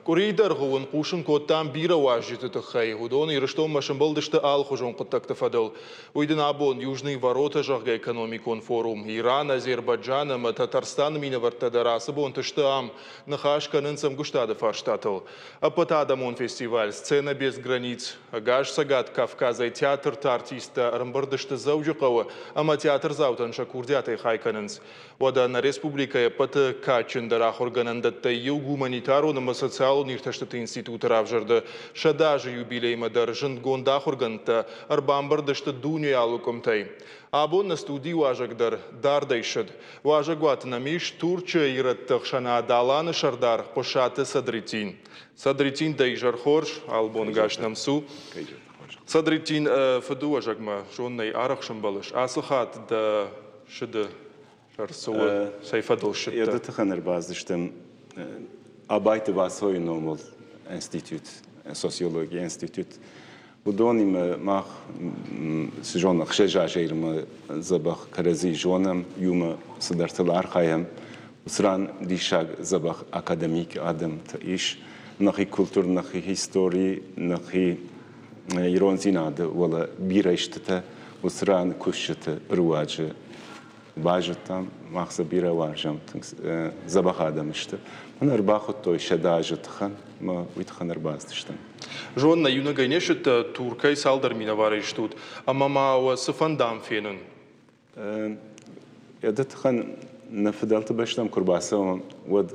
Къуырийы дӕргъы уын хъусын кодтам бирӕ уазджыты тыххӕй. Уыдон Ирыстонмӕ сӕмбӕлдысты алыхуызон хъуыддӕгты фӕдыл. Уый дын абон Южные ворота, зӕгъгӕ, экономикон форум. Иран, Азербайджан ӕмӕ Татарстаны минӕвӕрттӕ дӕр ацы бонты сты ам. Ныхас кӕнынц ӕмгуыстады фарстатыл. Ӕппӕтадӕмон фестиваль «Сцена без границ». Ӕгас Цӕгат Кавказӕй театрты артисттӕ ӕрӕмбырд сты Дзӕуджыхъӕуы ӕмӕ театрдзаутӕн сӕ курдиатӕй хай кӕнынц. Уӕдӕ нӕ республикӕйы ӕппӕты кадджындӕр ахуыргӕнӕндӕттӕй иу гуманитарон ӕмӕ социалон иртӕстыты институты равзӕрды 100 азы юбилеймӕ дӕр зындгонд ахуыргӕндтӕ ӕрбамбырд сты дунейы алы къуымтӕй. Абон нӕ студийы уазӕг дӕр дардӕй ссыд. Уазӕгуаты нӕм ис Турчы ирӕтты ӕхсӕнад Алан-ы сӕрдар Хъуысаты Садреттин. Садреттин, дӕ изӕр хорз, алыбонгӕс нӕм цу. Садреттин, фыдыуӕзӕгмӕ зоннӕй арӕх сӕмбӕлыс. Ацы хатт дӕ сыды сӕр цы у, цӕй фӕдыл ссыдтӕ? Йӕ тыххӕн ӕрбацыдыстӕм Абайты Васойы номыл институт, социологийы институт. Уыдонимӕ мах цы зонӕм, ӕхсӕз азӕй дзӕбӕх кӕрӕдзи зонӕм, иумӕ цыдӕртыл архайӕм. Уыцы ран диссаг дзӕбӕх академик адӕмтӕ ис. Нӕхи культур, нӕхи истори, нӕхи ирондзинады уӕлӕ бирӕ истытӕ уыцы ран кусджыты руаджы базыдтам. Мах сӕ бирӕ уарзӕм, тынг дзӕбӕх адӕм сты. Мӕн ӕрбахуыдтой 100 азы тыххӕн, ӕмӕ уый тыххӕн ӕрбацыдыстӕм. Зон, нӕ иунӕгӕй не ссыдтӕ, Туркӕй цалдӕр минӕварӕй стут, ӕмӕ ма уӕ цы фӕнды ам фенын? Йӕ тыххӕн нӕ фыдӕлты бӕстӕм куы рбацӕуӕм, уӕд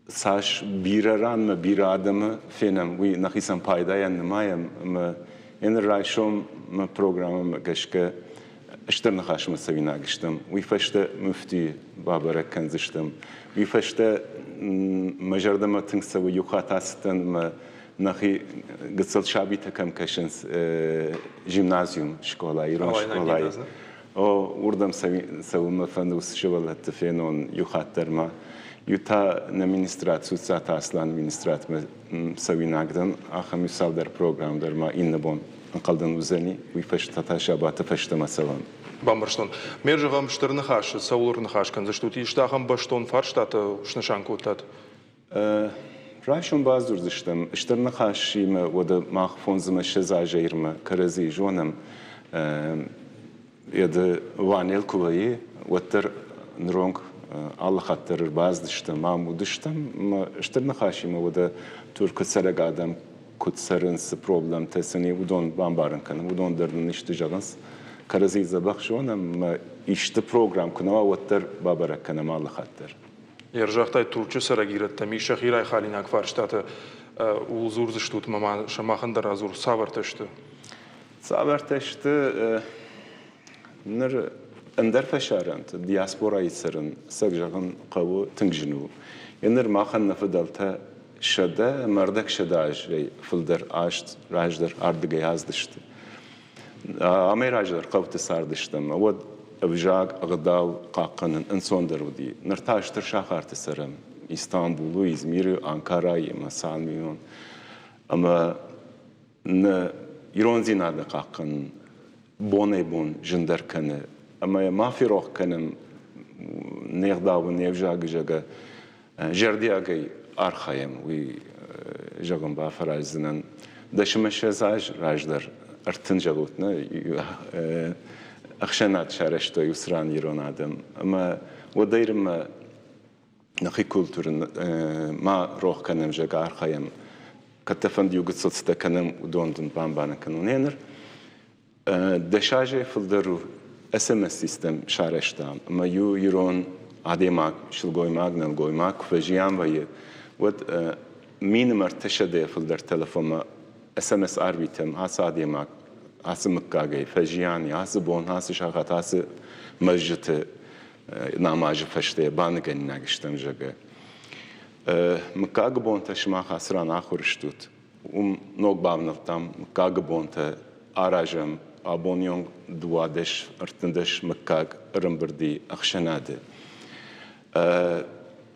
цас бирӕ ранмӕ бирӕ адӕмы фенӕм, уый нӕхицӕн пайдайӕн нымайӕм ӕмӕ ныр райсом мӕ программӕмӕ гӕсгӕ стыр ныхасмӕ цӕуинаг стӕм. Уый фӕстӕ муфтийы бабӕрӕг кӕндзыстӕм. Уый фӕстӕ мӕ зӕрдӕмӕ тынг цӕуы иу хатт ацыдтӕн ӕмӕ нӕхи гыццыл сабитӕ кӕм кӕсынц гимназиум скъола, ирон скъолайы. О, уырдӕм цӕуын мӕ фӕнды уыцы сывӕллӕтты фенон иу хатт дӕр ма. Иу та нӕ министрад, Суццаты Асланы министрадмӕ цӕуинаг дӕн, ахӕм иу цалдӕр программ дӕр ма иннӕ бон ӕнхъӕлдӕн уыдзӕни, уый фӕстӕ та сабаты фӕстӕмӕ цӕуӕм. Бамбӕрстон. Ме зӕгъӕм, стыр ныхасы цӕуыл ӕрныхас кӕндзыстут? Исты ахӕм бӕстон фарстатӕ снысан кодтат? Райсом бадзурдзыстӕм стыр ныхасимӕ, уӕдӕ мах фондзмӕ ссӕдз азӕй ирмӕ кӕрӕдзийы зонӕм. Еды Уанел куы вӕййы, уӕддӕр ныронг алы хатт дӕр ӕрбацыдыстӕм, ам уыдыстӕм. Стыр ныхасимӕ уӕдӕ Туркы цӕрӕг адӕм куыд цӕрынц, цы проблемтӕ сын и, уыдон бамбарын кӕнӕм. Уыдон дӕр нын исты зӕгъынц. Кӕрӕдзийы дзӕбӕх зонӕм, исты программ куы нӕ уа, уӕддӕр бабӕрӕг кӕнӕм алы хатт дӕр. Ӕрзагътай Турчы цӕрӕг ирӕттӕм ис сӕхи райхалинаг фарстатӕ. Ууыл дзурдзыстут ӕмӕ ма сӕ махӕн дӕр радзур, цавӕртӕ сты? Цавӕртӕ сты? Ныр ӕндӕр фӕсарӕнты диаспорайы цӕрын, цӕг зӕгъын хъӕуы, тынг зын у. Ныр махӕн нӕ фыдӕлтӕ 100 ӕмӕ 650 азӕй фылдӕр азт раздӕр ардыгӕй аздысты. Амӕй раздӕр хъӕуты цардыстӕм, уӕд ӕвзаг, ӕгъдау хъахъхъӕнын ӕнцондӕр уыди. Ныр та стыр сахарты цӕрӕм. Истанбулы, Измиры, Анкарайы ӕмӕ Санмион. Ӕмӕ нӕ ирондзинады хъахъхъӕнын бонӕй-бон зындӕр кӕны. Ӕмӕ ма ферох кӕнӕм не гъдауы, не взагы, зӕгъгӕ, зӕрдиагӕй архайӕм, уый зӕгъын бафӕраздзынӕн. 10 ӕмӕ 20 аз раздӕр 30 зӕгъут, нӕ ӕхсӕнад сарӕзтой уыцы ран ирон адӕм. Ӕмӕ уӕдӕй нырмӕ нӕхи культурӕ ма рох кӕнӕм, зӕгъгӕ, архайӕм. Кӕддӕфӕнды иу гыццыл цытӕ кӕнӕм, уыдон дын бамбарын кӕнон. Ныр 10 азӕй фылдӕр у SMS-систем сарӕзтам, ӕмӕ иу ирон адӕймаг, сылгоймаг, нӕлгоймаг куы фӕзиан вӕййы, уӕд минимум 300-йӕ фылдӕр телефонмӕ SMS арвитӕм ацы адӕймаг ацы мыггагӕй фӕзиан и, ацы бон, ацы сахат, ацы мӕзджыты намазы фӕстӕ баныгӕнинаг стӕм, зӕгъгӕ. Мыггагы бонтӕ сымах ацы ран ахуыр стут. Уым ног бавнӕлдтам мыггагы бонтӕ аразӕм. Абоны онг 12, 13 мыггаг ӕрӕмбырд и ӕхсӕнады.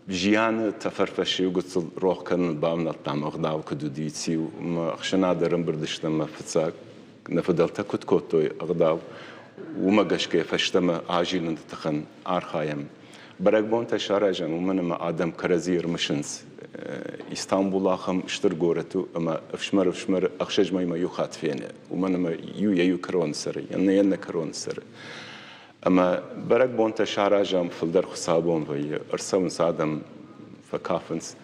Зианы тӕфӕрфӕс иу гыццыл рох кӕнын бавнӕлдтам, ӕгъдау куыд уыди, циу. Ӕхсӕнады ӕрӕмбырд стӕм мӕ фыццаг нӕ фыдӕлтӕ куыд кодтой ӕгъдау, уымӕ гӕсгӕ фӕстӕмӕ азилыны тыххӕн архайӕм. Бӕрӕгбонтӕ саразӕм, уымӕн ӕмӕ адӕм кӕрӕдзи ӕрмысынц. Истанбул ахӕм стыр горӕт у, ӕмӕ ӕфсымӕр ӕфсымӕры ӕхсӕз мӕймӕ иу хатт фены, уымӕн ӕмӕ иу йӕ иу кӕрон цӕры, иннӕ йӕ иннӕ кӕрон цӕры. Ӕмӕ бӕрӕгбонтӕ саразӕм, фылдӕр хуыцаубон вӕййы, ӕрцӕуынц адӕм, фӕкафынц.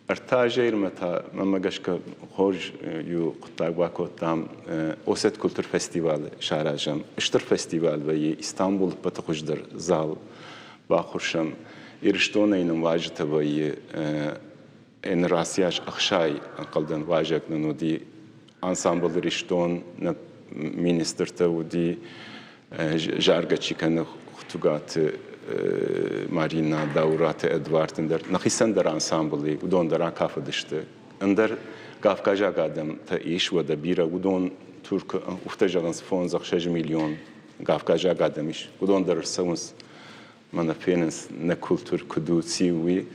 Ӕртӕ азӕй та мӕнмӕ гӕсгӕ хорз иу хъуыддаг бакодтам. Осет культур фестивалы саразӕм. Стыр фестиваль вӕййы Истанбулы ӕппӕты хуыздӕр зал баххуырсӕм. Ирыстонӕй нын уазджытӕ вӕййы ныр ацы аз 60 ӕнхъӕлдӕн уазӕг нын уыди. Ансамбль Ирыстон, нӕ министртӕ уыди, заргӕ чи кӕны Хуытугаты Марина, Дауыраты Эдуард, ӕндӕр нӕхицӕн дӕр ансамблы, уыдон дӕр акафыдысты. Ӕндӕр кавказаг адӕмтӕ ис, уӕдӕ бирӕ, уыдон Туркы, уфтӕ зӕгъынц, 5-6 миллион кавказаг адӕм ис, уыдон дӕр ӕрцӕуынц, мӕнӕ фенынц, нӕ культур куыд у, циу, уый.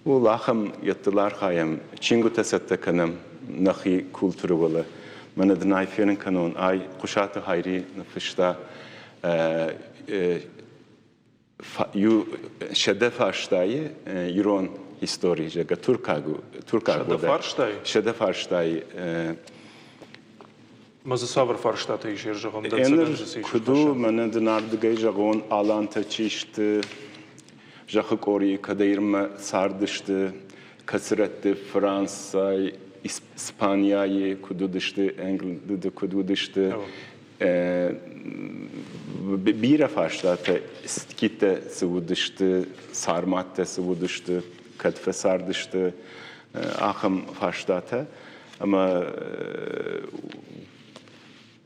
Ууыл ахӕм йедтыл архайӕм, чингуытӕ цӕттӕ кӕнӕм нӕхи культуры уӕлӕ. Мӕнӕ дын ай фенын кӕнон, ай Хъуысаты Хайри ныффыста иу 100 фарстайы ирон истори, зӕгъгӕ, туркаг туркаг 100 фарстайы? 100 фарстайы. Ма дзы цавӕр фарстатӕ ис, зӕгъӕм, Еныр куыд у, мӕнӕ дын ардыгӕй зӕгъон, алантӕ чи сты, зӕххы къорийы кӕдӕй Ирмӕ цардысты, кӕцырӕтты Францӕй, Испанияйы куыд уыдысты, Англиды куыд уыдысты, бирӕ фарстатӕ, скиттӕ цы уыдысты, сарматтӕ цы уыдысты, кӕд фӕцардысты, ахӕм фарстатӕ. Ӕмӕ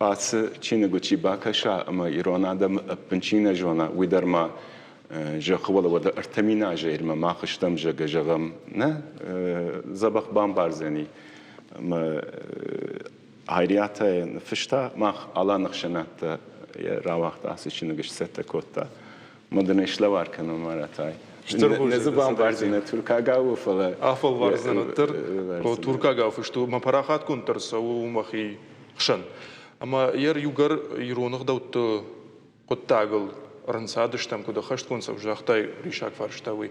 ацы чиныгуы чи бакӕса ӕмӕ ирон адӕмы ӕппын чи нӕ зона, уый дӕр ма зӕххы уӕлӕ уӕдӕ 3000 азы ирмӕ мах стӕм, зӕгъгӕ, зӕгъӕм, нӕ дзӕбӕх бамбардзӕни. Ӕмӕ Айриатӕ ныффыста, мах Аланы ӕхсӕнадтӕ рауагъта, ацы чиныг сцӕттӕ кодта. Мӕ дын ӕй слӕвар кӕнон Маратай. Стыр Не дзы бамбардзынӕ туркагау, фӕлӕ Афӕлвардзынӕн уӕддӕр. Туркагау фыст у, мӕ парахатгонд дӕр цӕуы мӕхи хсӕн. Ӕмӕ йӕ иугӕр ирон ӕгъдӕутты хъуыддагыл ӕрынцадыстӕм, куыд ӕххӕстгонд цӕуы, загътай риссаг фарста уый.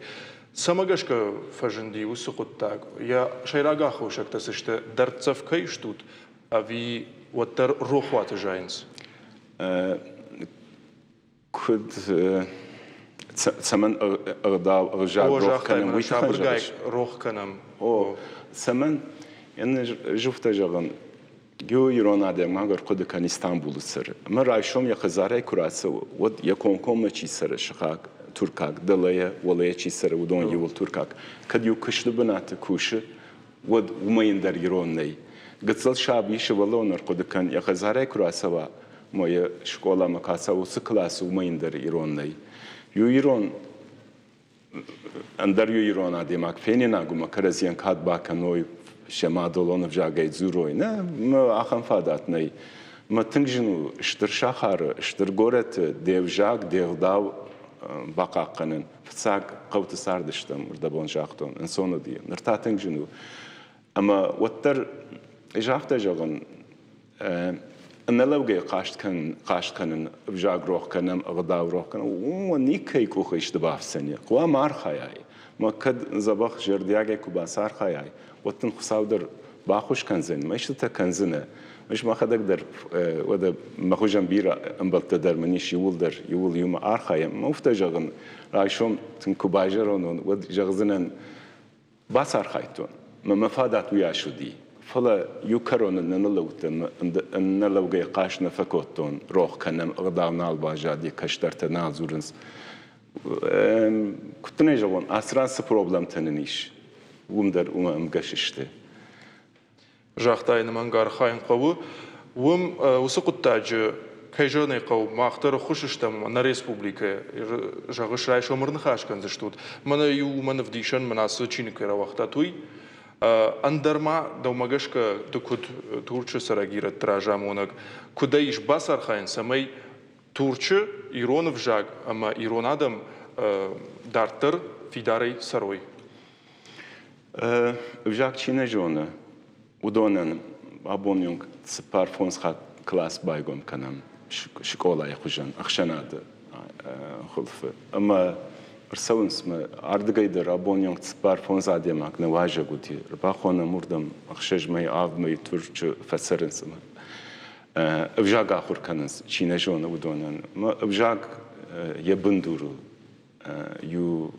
Цӕмӕ гӕсгӕ фӕзынди уыцы хъуыддаг? Йӕ сӕйраг аххосӕгтӕ цы сты? Дӕрддзӕф кӕй стут, ӕви уӕддӕр рохуаты зайынц? Куыд цӕмӕн ӕгъдау ӕвзаг рох кӕнӕм, уый сабыргай рох кӕнӕм. О, цӕмӕн? Ӕнӕ зӕгъын, иу ирон адӕймаг ӕрхъуыды кӕн Истанбулы цӕры. Ӕмӕ райсом йӕ хӕдзарӕй куы рацӕуы, уӕд йӕ комкоммӕ чи цӕры, сыхаг, туркаг, дӕлӕйӕ, уӕлейӕ чи цӕры, уыдон иуыл туркаг. Кӕд иу куысты бынаты кусы, уӕд уымӕй ӕндӕр ирон нӕй. Гыццыл саби сывӕллон ӕрхъуыды кӕн, йӕ хӕдзарӕй куы рацӕуа, ӕмӕ йӕ скъоламӕ куы ацӕуа, уыцы классы уымӕй ӕндӕр ирон нӕй. Иу ирон ӕндӕр иу ирон адӕймаг фенинаг уымӕ кӕрӕдзийӕн кад бакӕной, сӕ мадӕлон ӕвзагӕй дзурой. Нӕ, ахӕм фадат нӕй. Мӕ тынг зын у стыр сахары, стыр горӕты де взаг, де гъдау бахъахъхъӕнын. Фыццаг хъӕуты цардыстӕм, рдӕбон загътон, ӕнцон уыди. Ныр та тынг зын у. Ӕмӕ уӕддӕр ӕз афтӕ зӕгъын, ӕнӕлӕугӕйӕ хъаст кӕнын, ӕвзаг рох кӕнӕм, ӕгъдау рох кӕнӕм, уымӕн никӕй къухы исты бафтдзӕни. Хъуамӕ архайай. Мӕ кӕд дзӕбӕх зӕрдиагӕй куы бацархайай, уӕд дын Хуыцау дӕр баххуыс кӕндзӕн, мӕ истытӕ кӕндзынӕ. Ӕз мӕхӕдӕг дӕр, уӕдӕ мӕ хуызӕн бирӕ ӕмбӕлттӕ дӕр мын ис иууылдӕр, иууыл иумӕ архайӕм. Мӕ уфтӕ зӕгъын, райсом тынг куы байзӕрон уон, уӕд зӕгъдзынӕн, бацархайдтон. Мӕ мӕ фадат уыйас уыди. Фӕлӕ иу кӕроны нӕ ныллӕудтӕн, нӕлӕугӕйӕ хъаст нӕ фӕкодтон, рох кӕнӕм, ӕгъдау нал баззади, кӕстӕртӕ нал дзурынц. Куыд дын ӕй зӕгъон, ацы ран цы проблемтӕ нын ис, уым дӕр уымӕ ӕмгӕс сты. Загъта йын, ӕнӕмӕнг архайын хъӕуы. Уым уыцы хъуыддаджы, кӕй зӕгъын ӕй хъӕуы, мах дӕр ӕххуыс стӕм нӕ республикӕйы. Зӕгъыс, райсом ӕрныхас кӕндзыстут. Мӕнӕ иу уымӕн ӕвдисӕн, мӕн ацы чиныг кӕй рауагътат, уый. Ӕндӕр ма, дӕумӕ гӕсгӕ, ды куыд Турчы цӕрӕг ирӕтты разамонӕг, куыдӕй ис бацархайын, цӕмӕй Турчы ирон ӕвзаг ӕмӕ ирон адӕм дарддӕр фидарӕй цӕрой? Ӕвзаг чи нӕ зоны, уыдонӕн абоны онг цыппар-фондз хатт класс байгом кӕнӕм скъолайы хуызӕн ӕхсӕнады хуылфы. Ӕмӕ Ӕрцӕуынц мӕ ардыгӕй дӕр абоны онг 4-5 адӕймаг нӕ уазӕг уыди. Ӕрбахонӕм уырдӕм 6 мӕй, 7 мӕйы Турчы фӕцӕрынц ӕмӕ ӕвзаг ахуыр кӕнынц, чи нӕ зоны, уыдонӕн. Мӕ ӕвзаг йӕ бындур у иу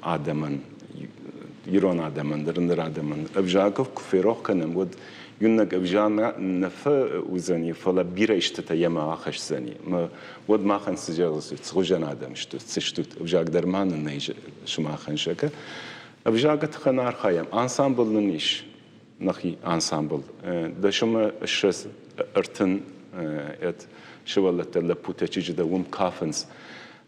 адӕмӕн, ирон адӕмӕн дӕр, ӕндӕр адӕмӕн. Ӕвзагыл куы ферох кӕнӕм, уӕд иунӕг ӕвзаг нӕ фӕуыдзӕни, фӕлӕ бирӕ истытӕ йемӕ ахӕсдзӕни. Мӕ уӕд махӕн цы зӕгъдзыстут, цы хуызӕн адӕм стут, цы стут, ӕвзаг дӕр ма нын нӕй сымахӕн, зӕгъгӕ. Ӕвзагы тыххӕн архайӕм. Ансамбл нын ис, нӕхи ансамбл. 30 ӕд сывӕллӕттӕ, лӕппутӕ, чызджытӕ уым кафынц.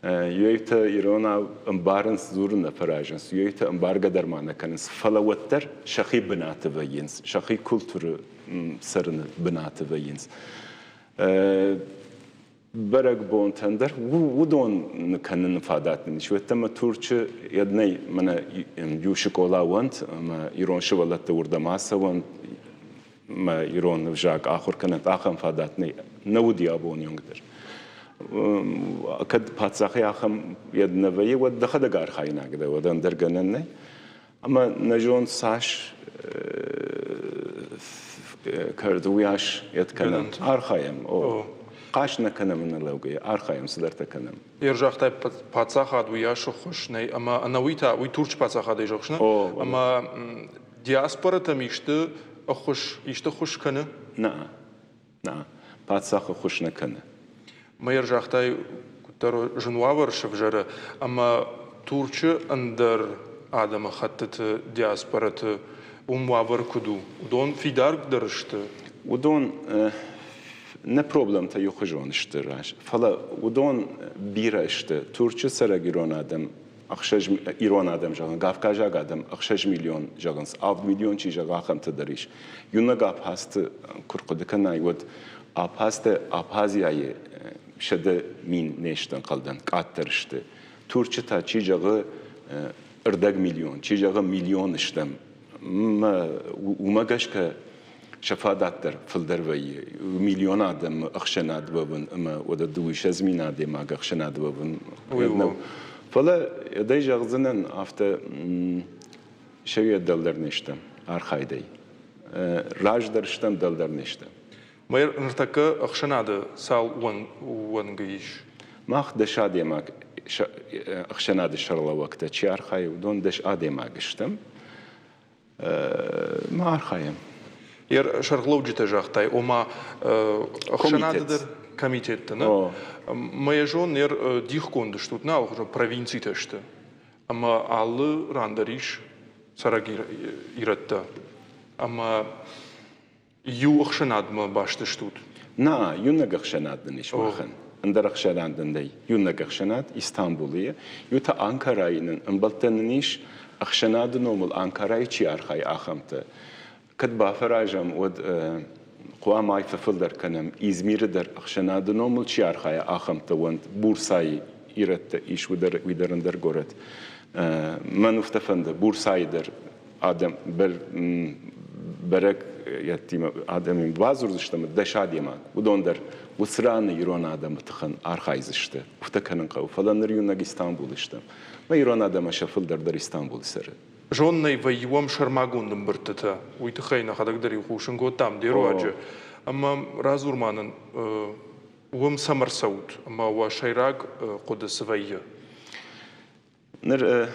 Иуӕйтӕ иронау ӕмбарынц, дзурын нӕ фӕразынц, иуӕйтӕ ӕмбаргӕ дӕр ма нӕ кӕнынц, фӕлӕ уӕддӕр сӕхи бынаты вӕййынц, сӕхи культуры цӕрыны бынаты вӕййынц. Бӕрӕгбонтӕн дӕр уыдон кӕныны фадат нын ис. Уӕдта Турчы йӕд нӕй, мӕнӕ иу скъола уӕнт ӕмӕ ирон сывӕллӕттӕ уырдӕм ацӕуӕнт, мӕ ирон ӕвзаг ахуыр кӕнӕнт, ахӕм фадат нӕй. Нӕ уыди абоны онг дӕр. Кӕд паддзахи ахӕм йӕд нӕ вӕййы, уӕд дӕхӕдӕг архаинаг дӕ, уӕд ӕндӕр гӕнӕн нӕй. Ӕмӕ нӕ зонд цас кӕрды, уыйас йед кӕнӕм. Архайӕм. О. Хъаст нӕ кӕнӕм нӕ лӕугӕйӕ, архайӕм, цыдӕртӕ кӕнӕм. Ер загътай, паддзахад уыйас ӕххуыс нӕй, ӕмӕ ӕнӕуый та, уый Турчы паддзахадӕй зӕгъыс, нӕ? Ӕмӕ диаспоратӕм исты ӕххуыс, исты ӕххуыс кӕны? Нӕ. Нӕ, паддзах ӕххуыс нӕ кӕны. Мэр загътай, куыддӕр зын уавӕр сӕвзӕры, ӕмӕ Турчы ӕндӕр адӕмыхӕттыты диаспораты уым уавӕр куыд у? Уыдон фидардӕр сты? Уыдон нӕ проблемтӕ иухуызон сты, фӕлӕ уыдон бирӕ сты. Турчы цӕрӕг ирон адӕм ӕхсӕз ирон адӕм зӕгъын, кавказаг адӕм 6 миллион зӕгъынц, 7 миллион чи зӕгъы, ахӕмтӕ дӕр ис. Иунӕг Абхазты куы рхъуыды кӕнай, уӕд Абхазтӕ Абхазияйы 100 000 не сты, ӕнхъӕлдӕн, къаддӕр сты. Турчы та чи зӕгъы ӕрдӕг миллион, чи зӕгъы миллион стӕм. Уымӕ гӕсгӕ сӕ фадат дӕр фылдӕр вӕййы. Миллион адӕмы ӕхсӕнад уӕвын ӕмӕ уӕдӕ 62 000 адӕймаг ӕхсӕнад уӕвын нӕу. Фӕлӕ ӕдӕй зӕгъдзынӕн афтӕ, сӕ дӕлдӕр не стӕм архайдӕй. Раздӕр стӕм, дӕлдӕр не стӕм. Мэр ныртӕккӕ ӕхсӕнады цал уӕнгы ис? Мах 10 адӕймаг ӕхсӕнады сӕргълӕууӕгтӕ чи архайы, уыдон 10 адӕймаг стӕм. Ма архайӕм. Йӕ сӕргълӕуджытӕ загътай, ома ӕхсӕнады дӕр комитеттӕ, нӕ? Мӕ йӕ зон, ныр дихгонд стут, нӕ алыхуызон провинцитӕ сты. Ӕмӕ алы ран дӕр ис цӕрӕг ирӕттӕ. Ӕмӕ иу ӕхсӕнадмӕ баст стут? Нӕ, иунӕг ӕхсӕнад нын ис махӕн. Ӕндӕр ӕхсӕнад нын нӕй. Иунӕг ӕхсӕнад Истанбулы. Иу та Анкарайы нын ӕмбӕлттӕ нын ис, ӕхсӕнады номыл Анкарайы чи архайы, ахӕмтӕ. Кӕд бафӕразӕм, уӕд хъуамӕ ай фӕфылдӕр кӕнӕм. Измиры дӕр ӕхсӕнады номыл чи архайа, ахӕмтӕ уӕнт. Бурсайы ирӕттӕ ис, уый дӕр ӕндӕр горӕт. Мӕн уфтӕ фӕнды, Бурсайы дӕр адӕм бӕрӕг адӕмимӕ бадзурдзыстӕм, 10 адӕймаг, уыдон дӕр уыцы раны ирон адӕмы тыххӕн архайдзысты. Уфтӕ кӕнын хъӕуы. Фӕлӕ ныр иунӕг Истанбулы стӕм. Мӕ ирон адӕмӕн сӕ фылдӕр дӕр Истанбулы цӕры. Зоннӕй вӕййӕм сӕрмагонд ӕмбырдтытӕ. Уый тыххӕй нӕхӕдӕг дӕр-иу хъусын кодтам де руаджы. Ӕмӕ радзур ма нын, уым цӕм ӕрцӕут ӕмӕ уӕ сӕйраг хъуыды цы вӕййы? Ныр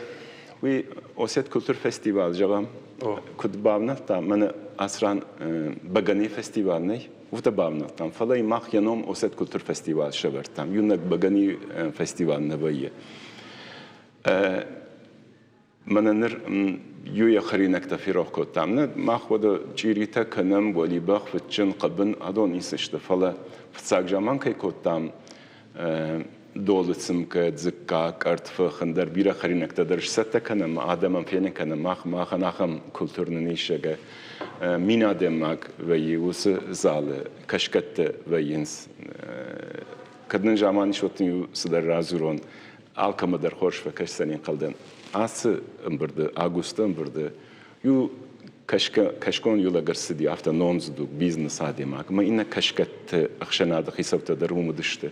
уый Осет культурфестиваль, зӕгъӕм, куыд бавнӕлдтам, мӕнӕ ацы ран бӕгӕныйы фестиваль нӕй, уфтӕ бавнӕлдтам, фӕлӕ мах йӕ ном Осет культурфестиваль сӕвӕрдтам. Иунӕг бӕгӕныйы фестиваль нӕ вӕййы. Мӕнӕ ныр иуйӕ хӕринӕгтӕ ферох кодтам. Нӕ, мах уӕдӕ чъиритӕ кӕнӕм, уӕлибӕх, фыдджын, хъӕбын, адон ницы сты, фӕлӕ фыццаг заман кӕй кодтам, долы цымкӕ, дзыкка, кӕртфых, ӕндӕр бирӕ хӕринӕгтӕ дӕр сцӕттӕ кӕнӕм, адӕмӕн фенын кӕнӕм, мах махӕн ахӕм культур нын ис, зӕгъгӕ, мин адӕймаг вӕййы уыцы залы, кӕсгӕттӕ вӕййынц. Кӕд нын заман ис, уӕд иу цыдӕр радзурон, алкӕмӕ дӕр хорз фӕкӕсдзӕни ӕнхъӕлдӕн. Ацы ӕмбырды, августы ӕмбырды иу кӕсгон иу лӕг ӕрцыди, афтӕ номдзыд у бизнес адӕймаг, ӕмӕ иннӕ кӕсгӕтты ӕхсӕнады хицӕуттӕ дӕр уым уыдысты.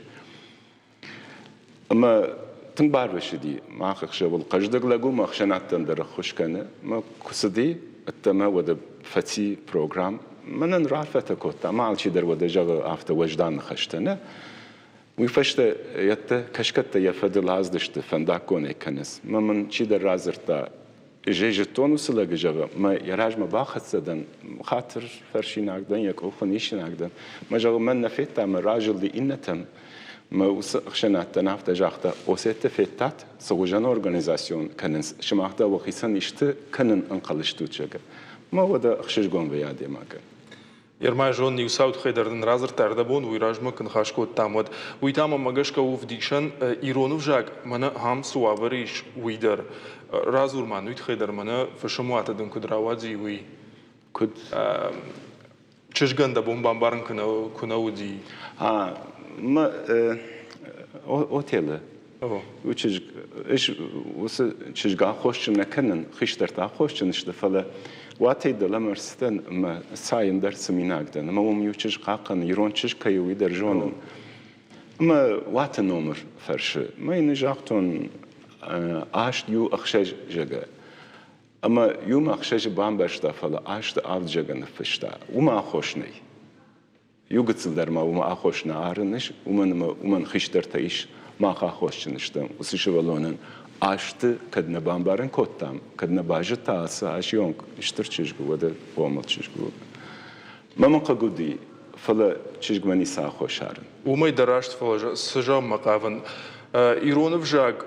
Ӕмӕ Тынг барвӕссыди мах ӕхсӕвыл. Хъӕздыг лӕг у, мӕ ӕхсӕнадтӕн дӕр ӕххуыс кӕны. Мӕ куы цыди, ӕддӕмӕ уӕдӕ фӕци программ. Мӕнӕн раарфӕтӕ кодта, мӕ алчидӕр уӕдӕ зӕгъы афтӕ уӕздан ныхӕстӕ, нӕ? Уый фӕстӕ йӕдтӕ кӕсгӕттӕ йӕ фӕдыл аздысты, фӕндаггонӕй кӕнынц. Мӕ мын чидӕр радзырдта, ӕз зыдтон уыцы лӕгы, зӕгъы, мӕ йӕ размӕ бахӕццӕ дӕн, хатыр фӕрсинаг дӕн, йӕ къухын исинаг дӕн. Мӕ, зӕгъы, мӕн нӕ федта, мӕ разылди иннӕтӕм. Мӕ уыцы ӕхсӕнадтӕн афтӕ загъта, Осетты федтат, цы хуызӕн организацион кӕнынц, сымах дӕр уӕхицӕн исты кӕнын ӕнхъӕл стут, зӕгъы. Мӕ уӕдӕ ӕхсызгон вӕййы адӕймагӕн. Ермӕзон иу цауы тыххӕй дӕр дын радзырдта ӕрдӕбон, уый размӕ куы ныхас кодтам, уӕд. Уый та мӕнмӕ гӕсгӕ у ӕвдисӕн, ирон ӕвзаг мӕнӕ ахӕм цы уавӕры ис, уый дӕр. Радзур ма уый тыххӕй дӕр, мӕнӕ фысымуаты дын куыд рауадзи, уый. Куыд? Чызгӕн дӕ бон бамбарын куы нӕ уыди. А, мӕ отелы чызг, ӕз уыцы чызг аххосджын нӕ кӕнын, хистӕртӕ аххосджын сты, фӕлӕ уатӕй дӕлӕмӕ ӕрцыдтӕн ӕмӕ цайын дӕр цыминаг дӕн. Ӕмӕ уым иу чызг хъахъхъӕны, ирон чызг кӕй у, уый дӕр зонын. Ӕмӕ уаты номыр фӕрсы. Мӕ йын загътон 8 иу 6 зӕгъгӕ. Ӕмӕ иумӕ ӕхсӕзы бамбӕрста, фӕлӕ асты авд зӕгъгӕ ныффыста. Уымӕ аххос нӕй. Иу гыццыл дӕр ма уымӕ аххос нӕ арын ис, уымӕн ӕмӕ уымӕн хистӕртӕ ис, мах аххосджын стӕм. Уыцы сывӕллонӕн азты кӕд нӕ бамбарын кодтам, кӕд нӕ базыдта ацы азы онг стыр чызг у, уӕдӕ хъомыл чызг у. Мӕ мын хъыг уыди, фӕлӕ чызгмӕ ницы аххос арын. Уымӕй дӕр раст, фӕлӕ цы зӕгъынмӕ хъавын, ирон ӕвзаг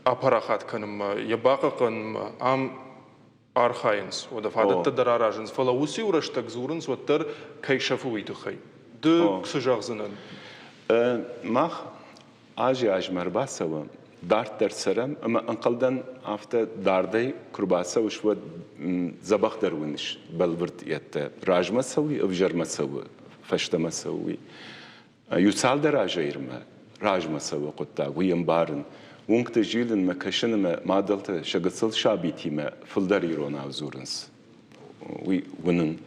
апарахат кӕнынмӕ, йӕ бахъахъхъӕнынмӕ ам архайынц, уӕдӕ фадӕттӕ дӕр аразынц, фӕлӕ уыцы-иу рӕстӕг дзурынц, уӕддӕр кӕй сӕфы, уый тыххӕй. Ды цы зӕгъдзынӕн? Мах азӕй-азмӕ ӕрбацӕуӕм, дарддӕр цӕрӕм ӕмӕ ӕнхъӕлдӕн афтӕ дардӕй куы рбацӕуыс, уӕд дзӕбӕхдӕр уыныс бӕлвырд йедтӕ. Размӕ цӕуы, ӕвзӕрмӕ цӕуы, фӕстӕмӕ цӕуы, уый. Иу цалдӕр азӕй размӕ цӕуы хъуыддаг, уый ӕмбарын. Уынгты зилынмӕ, кӕсынмӕ мадӕлтӕ сӕ гыццыл сабитимӕ фылдӕр иронау дзурынц. Уый уынын.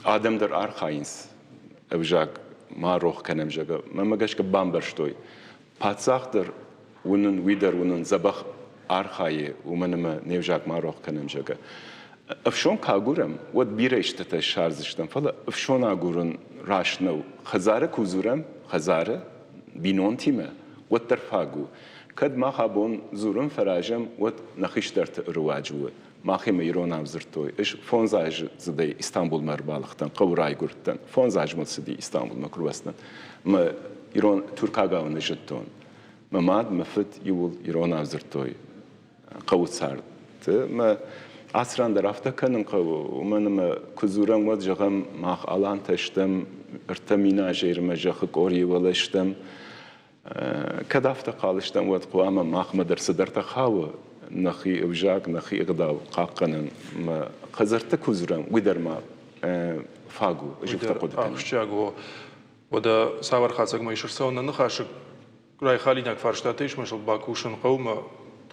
Адӕм дӕр архайынц ӕвзаг ма рох кӕнӕм, зӕгъгӕ. Мӕнмӕ гӕсгӕ бамбӕрстой. Паддзах дӕр уынын, уый дӕр уынын дзӕбӕх архайы, уымӕн ӕмӕ не взаг ма рох кӕнӕм, зӕгъгӕ. Ӕфсон куы агурӕм, уӕд бирӕ истытӕ ссардзыстӕм, фӕлӕ ӕфсон агурын раст нӕу. Хӕдзары куы дзурӕм, хӕдзары, бинонтимӕ, уӕддӕр фаг у. Кӕд мах абон дзурын фӕразӕм, уӕд нӕ хистӕрты руаджы у. Махимӕ иронау дзырдтой. Ӕз фондзаздзыдӕй Истанбулмӕ ӕрбалыгътӕн, хъӕуы райгуырдтӕн. Фондз азмӕ цыди Истанбулмӕ куы рбацыдтӕн. Мӕ ирон туркагау нӕ зыдтон. Мӕ мад, мӕ фыд иууыл иронау дзырдтой хъӕуы царды. Мӕ ацы ран дӕр афтӕ кӕнын хъӕуы, уымӕн ӕмӕ куы дзурӕм, уӕд зӕгъӕм, мах алантӕ стӕм, 3 000 азӕй ирмӕ зӕххы къорийы уӕлӕ стӕм. Кӕд афтӕ хъал стӕм, уӕд хъуамӕ махмӕ дӕр цыдӕртӕ хауы нӕхи ӕвзаг, нӕхи ӕгъдау хъахъхъӕнын. Мӕ хӕдзӕртты куы дзурӕм, уый дӕр ма фаг у, ӕз афтӕ хъуыды кӕнын. Ахсджиаг у. Уӕдӕ цавӕр хатдзӕгмӕ ис ӕрцӕуын нӕ ныхасы райхалинаг фарстатӕ ис, мӕ сыл бакусын хъӕуы, мӕ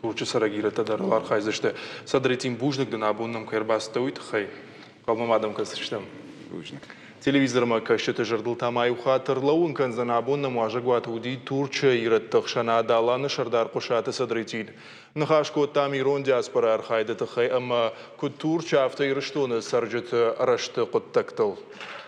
Турчы цӕрӕг ирӕттӕ дӕр архайдзысты. Садретдин, бузныг дын, абон нӕм кӕй ӕрбацыдтӕ, уый тыххӕй. Хъӕумӕ ма дӕм кӕсдзыстӕм. Бузныг. Телевизормӕ кӕсджыты зӕрдыл та ма иу хатт ӕрлӕууын кӕндзӕн, абон нӕм уазӕгуаты уыди Турчы ирӕтты ӕхсӕнад Аланы сӕрдар Хъуысаты Садретдин. Ныхас кодтам ирон диаспорӕйы архайды тыххӕй ӕмӕ куыд Турчы, афтӕ Ирыстоны цӕрджыты рӕзты хъуыддӕгтыл.